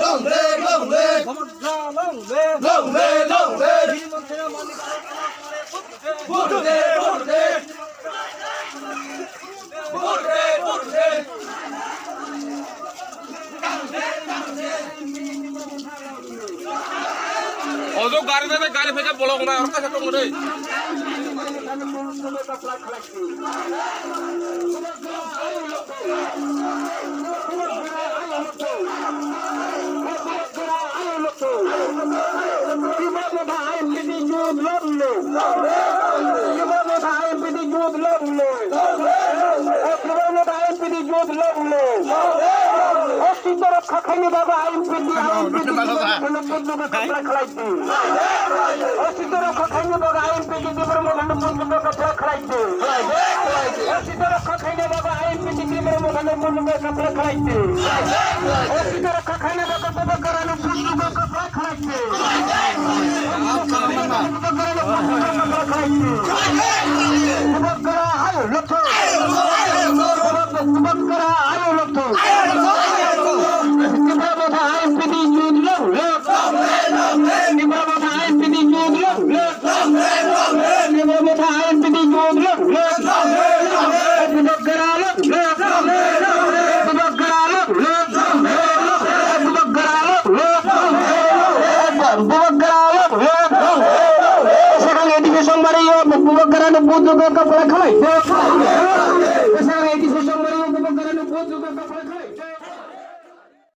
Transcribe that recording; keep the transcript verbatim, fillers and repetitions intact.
Long live, long live. Long live, long live. Ojo gari de gari phaikha bolong na orka sa tong re. Aswk rok khaini bagwi I M P ni, I M P ni bagwi kaplai khlai di. Aswk rok khaini bagwi I M P ni Tipra Motha ni bagwi kaplai khlai di. Aswk rok khaini bagwi I M P ni Tipra Motha ni bagwi kaplai khlai di. Aswk rok khaini bagwi Bubagra ni bagwi kaplai khlai di. Bubagra ni bagwi kaplai khlai di. Bubagra ayo lotho. Bubagra ayo lotho. Tipra Motha I M P ni youth long live. Tipra Motha I M P ni youth long live. Tipra Motha I M P ni youth long live. Bubagra long live. Bubagra long live. Bubagra long live. Bubagra long live. Sekarang A D C Songbari yo Bubagra no butuh ke kepala khalai. Sekarang A D C